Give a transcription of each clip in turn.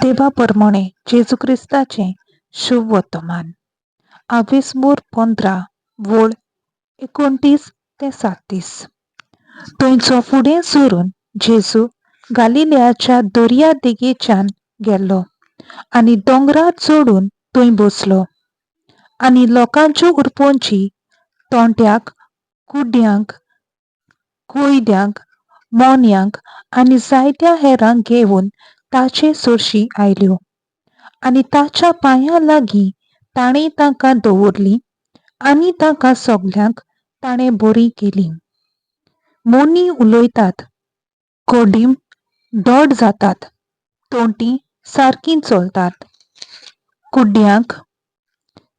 मातेवा परमणे जेजू क्रिस्ताचें शुभ वर्तमान. आवेसमोर 15 वोळ 29 ते 37. थंयचो फुडें सरून जेजू गालिलियाच्या दर्या देगेच्यान गेलो आनी दोंगरार चडून थंय बसलो. आनी लोकांच्यो उरपोंची तोंट्याक, कुड्ड्यांक, कोयद्यांक, मोन्यांक आनी जायत्या हेरांक घेवन ताचे सरशी आयल्यो आनी ताच्या पांयां लागीं ताणें तांकां दवरलीं आनी तांकां सगल्यांक ताणें बरीं केलीं. मोनी उलयतात, कोडीम धड जातात, तोंटी सारकीं चलतात, कुड्ड्यांक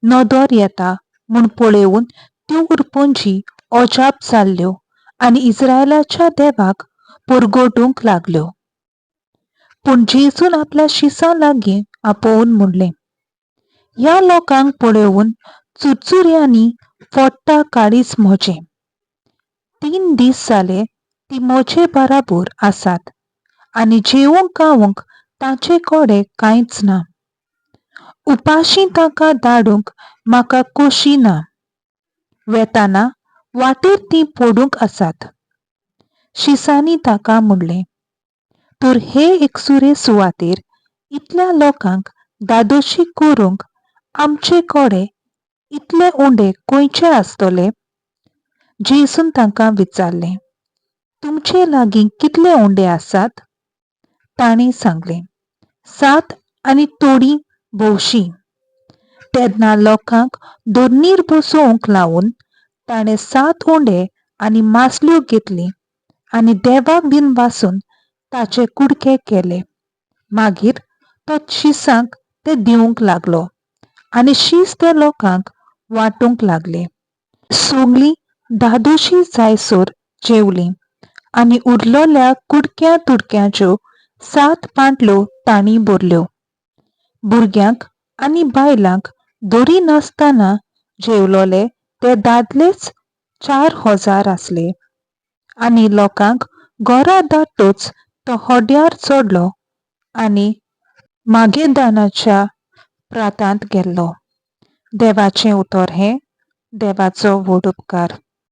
नदर येता म्हूण पळोवन त्यो उरपोंजी अजाप जाल्ल्यो आनी इस्रायलाच्या देवाक परगटूंक लागल्यो. पूण जेजून आपल्या शिसां लागीं आपोवन म्हणलें, ह्या लोकांक पळोवन चुरचुऱ्यांनी फोडटा काळीज म्हजें. 3 दीस जाले ती म्हजे बराबर आसात आनी जेवंक खावंक तांचे कडेन कांयच ना. उपाशी तांकां धाडूंक म्हाका खोशी ना. वेताना वाटेर तीं पडूंक आसात. शिसांनी ताका म्हणलें, तर हे एकसुरे सुवातेर इतल्या लोकांक धादोशी करूंक आमचे कडेन इतले उंडे खंयचे आसतले? जेजून तांकां विचारलें, तुमचे लागीं कितले उंडे आसात? तांणी सांगलें, 7 आनी थोडीं भोवशीं. तेन्ना लोकांक दोर्नीर बसोवंक लावन ताणें 7 उंडे आनी मासल्यो घेतली आनी देवाक दिनवासून ताचे कुडके केले. मागीर तो शिसांक ते दिवंक लागलो आनी शीस ते लोकांक वांटूंक लागले. सगळीं धादोशी जायसर जेवलीं आनी उरलेल्या कुडक्या तुडक्यांच्यो 7 पांटल्यो तांणी भरल्यो. भुरग्यांक आनी बायलांक दरी नासतना जेवलोले ते दादलेच 4000 आसले. आनी लोकांक घरा धाडटच तो होड्यार चडलो आनी मागेदानाच्या प्रांतांत गेल्लो. देवाचें उतर हें देवाचो व्हड उपकार.